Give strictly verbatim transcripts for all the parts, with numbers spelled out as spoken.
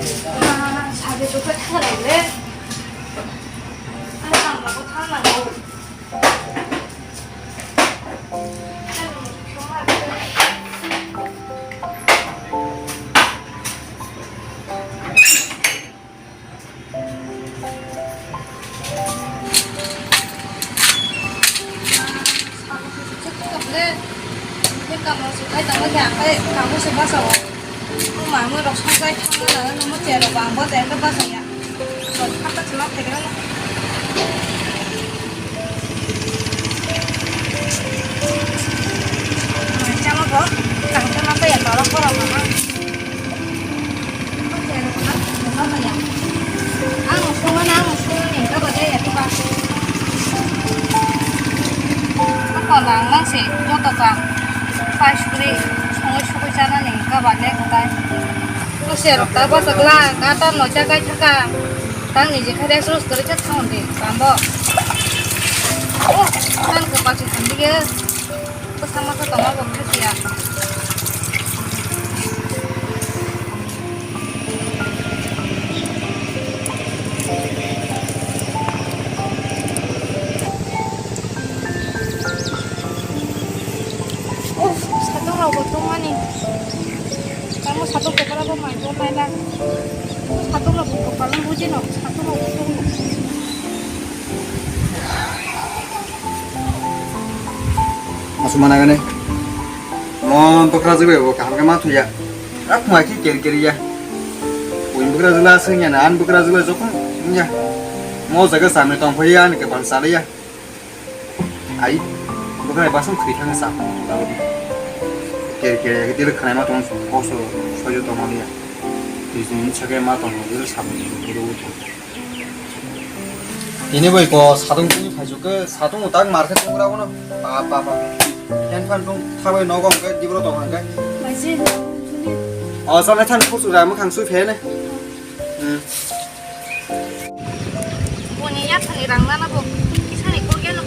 Ah, sabe to kha thang le. Ano ang ba ko thang na ko. Ang songmani, ang songmani, ang songmani, ang songmani, ang songmani, ang songmani. Ako lang lang se, joto ka. Pais kri, songwi sugwi chanani, kaba le katai. Ko se rok ta bachak la, kata no chakai thaka. Tang ni je khare sus kri chat thang de, bambo. Oh, kan ko pachi thang dige. Bwsa masa tongma bo khe siya. Uff, satung rok bo tongmani. Tamo satung kebra bo mai bo mai lang. Satung rok bo kopal no buji no, satung rok bo tong. Aswk mana gane. Mo bwkrajwk bai bo kaham khe ma thuya. A khuma khe ker ker ya. Buini bwkrajwk la swngya na, ani bwkrajwk la jokhon swngya. Mo jaga samni tong phai ya, ani khe bal sala ya. Ai, bwkra basong thwi thang sa. Ker ker ya, khe tele khnai ma tong koso sojo tong ya. Twi sung ni chakhe ma tong, bil sap ni bil tong. Ini bai ko satung tini phaijuk ke, satung utak mar khe tungra bono. Ba, ba, ba. Fan fan tung thabai nogo hwnkhe, dibro tong hwnkhe. Maise, juli. O, chole than, khursu ra, mwkhang sui phe ne. Hmm. Boni yathani rang nana bo. Sani ko gelo.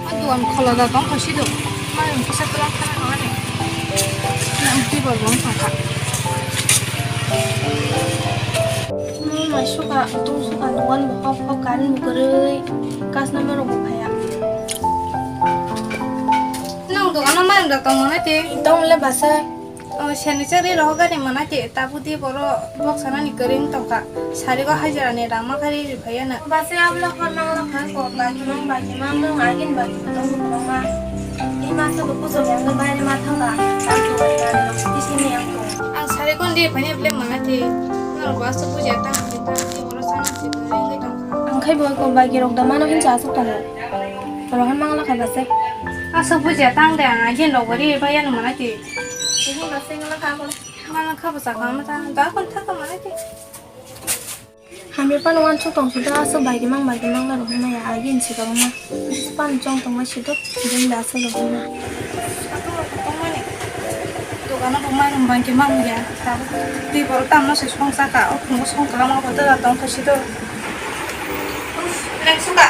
A dukan khola da tong kha sido. Mai ang kisa twlang khana nang ani. Nang twi bor bong thang kha. Mo mai suka, tung suka, dukan bo hok hok, current bo kwrwi, customer rok bo phaiya. Nang dukan o mai ang da tong mane te. Tong le basa. O, sani chari rohor gani mana ke, tabudi boro bok sanani kwrwng tongkha. Sarigo hajirani rangma kari riphaiya na. Basi abla hor mangla kha ko, bagi mang, bagi mang, mang agin bagi tong ma. I masa ko puso bang baire ma thangka, ta ko bari bari kisi ni ang ko. Ang sarigo ndi phani ble mana ke, nor bas buja ta, ta, ta, boro sana si kwrwng tongkha. Ang khai boy ko bagi rok da mano hin cha asuk tongo. Rohan mangla kha basi. Asuk buja tang de, ang agin rok bari riphaiya na mana ke. Sini masih ngelak aku. Mana kha bwsa kha ma ta, da kon thak ma nai. Hamya pan wan chu tong suda aso bai di mang bai di mang na rohna ya, agin si ka ma. Pan chong tong ma si do, din da aso rohna. Ato tong ma ni. Dogano bo mai rong bang ki mang ya. Ta ti bor tam no se song sa ka, o khungo song kala ma ko da tong kha si do. Leng suka.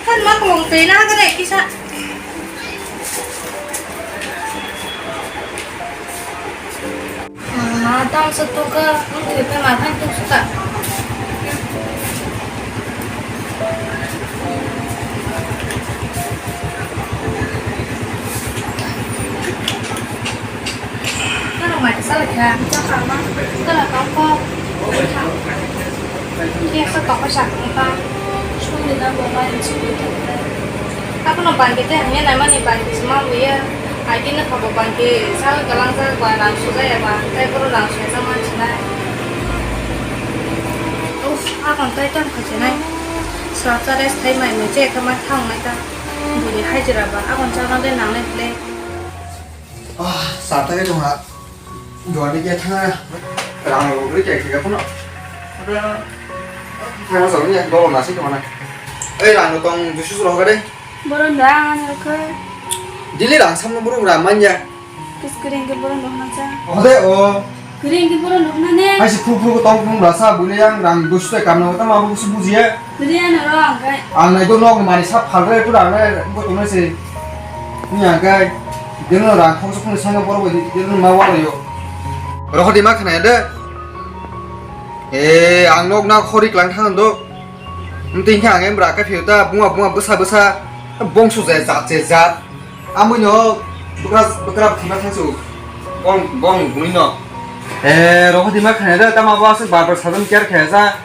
Kan ma kong tei na ka dai kisa. Ma tang sa tu ka, ang tei pe ma tang tu suka. Ano mai sa la kha, sa kha ma, sa la kha ko. Kisa toko sa kha. Sumni na bo mai sumni. Akono bangke te hanya na mani bangke sma buya. Agi na khabo bangke sa galang sa ba rang suja ya ba. Tai poro rang suja sa man sinai. Uff, akon tai tam kha sinai. Sa sa rest thai mai mai che kha ma thang mai ta. Buri Hai jora ba, aboni chakno de nangnai ble. Ah, sa ta ke tong ha. Duar ni ke thang rang ro ri ke ke kono. Ora thang sa ni do na si ko na. Ei rang ro tong dusu ro ga de. Boron da ang ano khe. Dili rang samno buru rang manya. Kis kering ke boron dohna cha. Ode o. Kering ke boron dohna ne. Hai si phuru phuru ko tong phung rasa bule yang rang dusu te kamna ta ma bu si bujiya. Kering ano ro ang kai. Ang nai do nok mani sa phal re pura ang nai bo tong nai se. Ni ang kai. Dino rang khong sukun sanga boro bo dino ma wa yo. Rohodi ma khna de. Eh, ang nok na khori klang thang do. Mtwi khe ang em bra khe phiyota buma buma bwsa bwsa bongso je jat je jat. Amui no bwkra bwkra thima thangsu. Bong bong buni no. Eh, rohodi ma khane da tama ba se bar bar sadam care khe sa.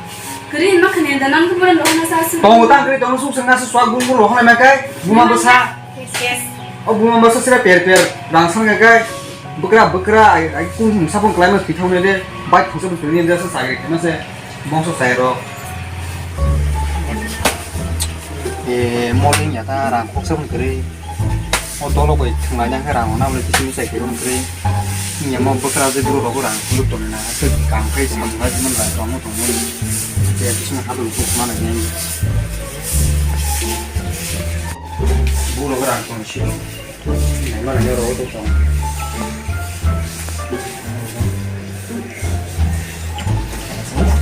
Kri ma khane da nang khe bora rohna sa su. Tong ta kri tong suk sanga se swak bung bung rohna ma kai. Buma bwsa. Yes, yes. O buma bwsa sira per per rang sang kai. Bwkra bwkra ai ai kung mungsa bong klai ma thithau ne de. Bai khungsa bung ne de sa sa khe ma se. Bongso chai rok. E, morning ya ta rang khoksa bun kwrwi. O dolo bai thwnglai nang khe rang na bole kisi chai kwrwi bun kwrwi. Ni mo bwkra je buru rok rang khuluk tong na. Kam khai sam na jima la tong tong. Te kisi ma hadu khuk ma na ni. Buru rok rang tong si.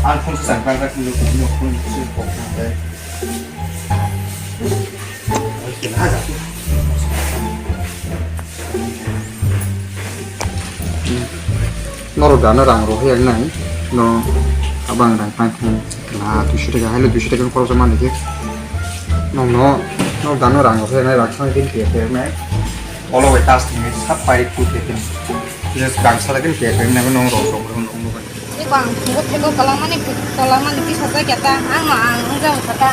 Ang phone sa bang ka kilo kilo phone sa kok na dai. Norok dano rang rohor yang nai no abang rang pang pang la duiso taka haino duiso taka khoroksa mani khe nokno norok dano rang rohor yang nai rang sang khe khe nai. Olo bai tas thwngwi sap pai phu khe khe. Just gangsa da khe khe khe nang nang rw rw rw rw. Ni bang phugo phego kalamani kalamani tisa ja kya ta ang no ang wng ja kha ta.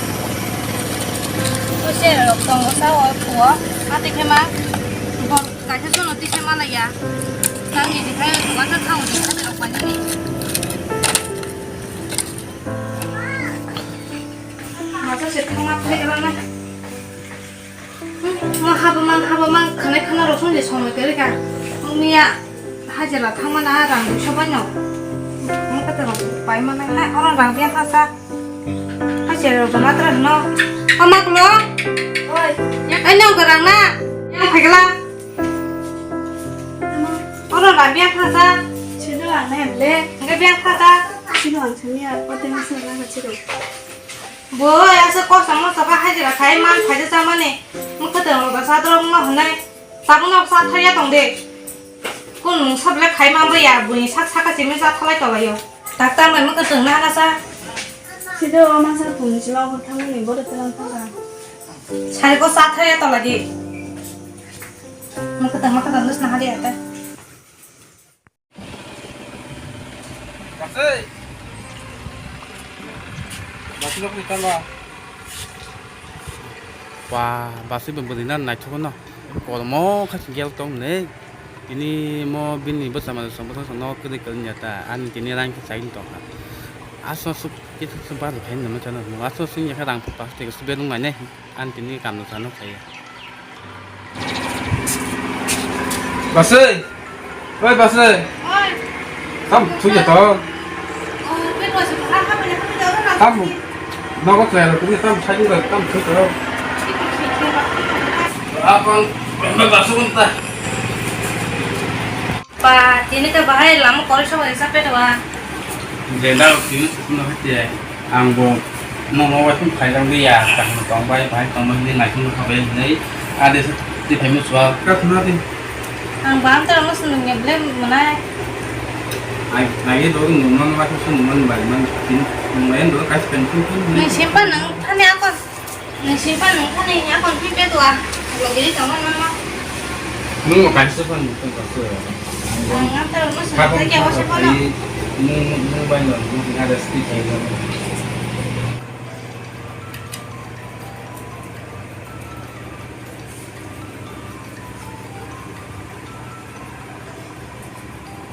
O se rok tongo sa o phuo. Ate khe ma bor kaisa sono tisa ma la ya. Nang ni dikhai wata thang ni kha rok pai ni. Masa se thang ma phai ra na. Ma haba mang haba mang khanai khana rosong je somoi kwrwi ka. Miya hajira thangmana rang duiso baino. Ang kata rok pai mana hai oro rang biya thasa. Hajira rok jana tra no. Ama klo. Oi. Ai nang rang na. Yang phagla. Oro rang biya thasa. Sino ang na ble. Ang biya thasa. Sino ang sini ya. Ote masuk na sino. Bo asa kosom no saka hajira khai man khaja chamani. Mukha tong da sa drom no hwnai. Tabuk no sa thaya tong de. Kun mung sable khai man bo ya buni sak saka simi sa thalai tolayo. Daktar mai mukha tong na na sa. Sido o masa pun sima bo thangni bo de telang thanga. Sari ko sa thaya tolagi. Mukha tong mukha tong dus na hadi ata. Basui. Basui rok ni tala. Wah, basui bo bwrwi na naithok no. Kolmo kha gel tong ne. Tini mo bini bwsa ma song bwsa no kwrwi kwrwi ya ta. Ani tini rang khe chai tong kha. Aswk aswk kisa se bari khai no chana. Aswk aswk ya kha rang pa te se berung nai ne. Ani tini kam no chana chai. Basui! Oi, Basui! Oi. Tam thui ya to. Oh, pe to se ha ha pe ha pe ha. Tam. Nogo kaya lo, tini tam sai dura, tam thui to. Apang, ma Basui unta. Pa, tini ka bahai lama kol sa wai sa pe to wa. Jenda lo tini sukuna hati ya. Ang bo nono waithum khaijak liya, kaham tong bai, bahai tong bai hinwi naising kha bai hinwi, ade se twi phaima chuwa. Kathuna di. Ang baham tara mo swnam ya ble mwnai. Ai, ai do nungman waithum swnam man bai man tin nungman do kas pen tin tin. Nung simpan nung thani akon. Nung simpan nung thani akon phi pe dua. Logiri tong man man ma. Nung mo kaisa phan nung tong kaisa. Ang ang tara mo swnam thani akon se kono. Nung nung bai nung nung ada speed hai nung.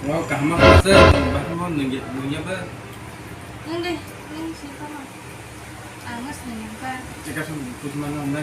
Lo kaham kha se, bahai mo nungya, nungya ba. Nung de, nung si kama. Ang mas nungya ba. Chika sam putma nung nai.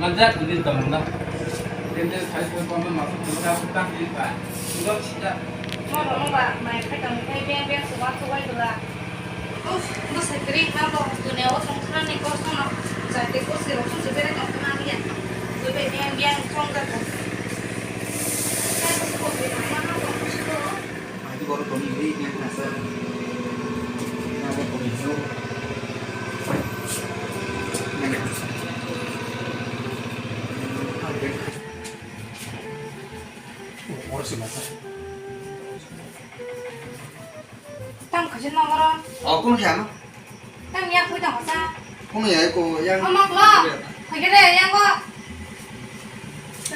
Nang jak, hindi tong na. Hindi, saya pun pun masuk ke dalam hutan di Pak. Enggak sih, ya. Mau, mau, Pak, main ke dalam, kayak biang-biang, suka-suka itu lah. Bwsai kwrwi kha bo, duniya o songkha ni kosto no, jati kosto rok song se bere tong khna ya. Bwbai biyang biyang song jago. Khe bwsai bo bwrwi maya ma tong siko. Aji boro toni ri nang nasa. Nabo toni ro. Oro se mata. Tang khaji nongoro. O, kung khe ano? Tang yak khui tong sa. Kung ya ko yang. O mak lo. Khaji re yang ko.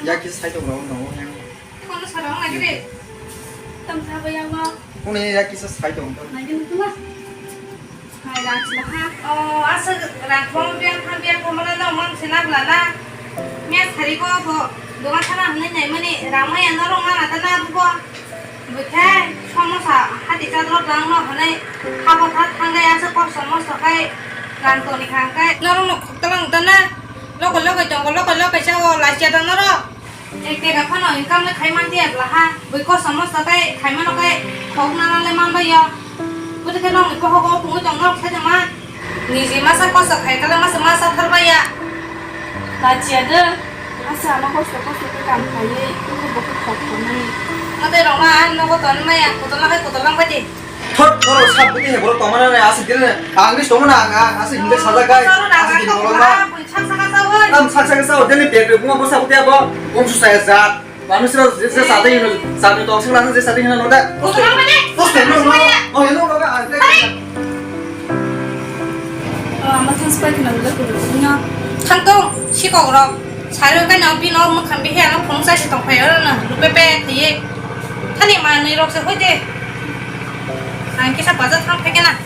Ya kisa sai tong no yang. Kono sa rong lagi re. Tang sa ba yang ko. Kung ya kisa sai tong. Lagi nang ma. Hai rang sila ha. O asa rang kong biang ha biang ko mana no mang sila bla na. Mia sari ko ko. Dogan sana hanai nai mani rang ma ya no rong na na ta na bu ko. Bwkhe somosa hati chadrok rang no hwnwi habo tha thangwi aswk kosto mosto khai rang toni kha hwnkhe norokno khoktolang wngtana lokoi lokoi tongo, lokoi lokoi sa o lachiya da norok. Ek tega phano income le khai man tiya bla ha, bui kosto mosto khai khai mano khai khok nana le man bai yo. Bwtwi khe nokni bohogo o pungwi tong norok sai tongma. Niji masa kosto khai kala masa masa thar baya. Lachiya de. Asa ano kosto kosto khe kam khaiwi, iko bo khe khok tongnai. Mate roma nogo ton maya, kotol nakai kotol lang badi. Thot, thoro sab bwtwi he borok tongmana ne, aswk dile ne, ang nis tongmana, ang, ang, aswk himde sajak gai, aswk din bolong ma. Bui sak saka sa oi. Tam sak saka sa oi, dile bek bek bunga bwsa bwtwi abo, bongsu saya jat. Manusra je, je sate hino, sate tong sing lang je sate hino nonda. Kutu lang bade. Tos te no no. Oh, hino no ga. Are. Oh, ama thang spai khna le kutu nya. Thang tong, sikok rok. Sari kai na bino mo kham bihe ano phung sai si tong phai oro na. Lupe pe thiye. Thani manwi rok se hoi de. Ang kisa bajar thang phai kena.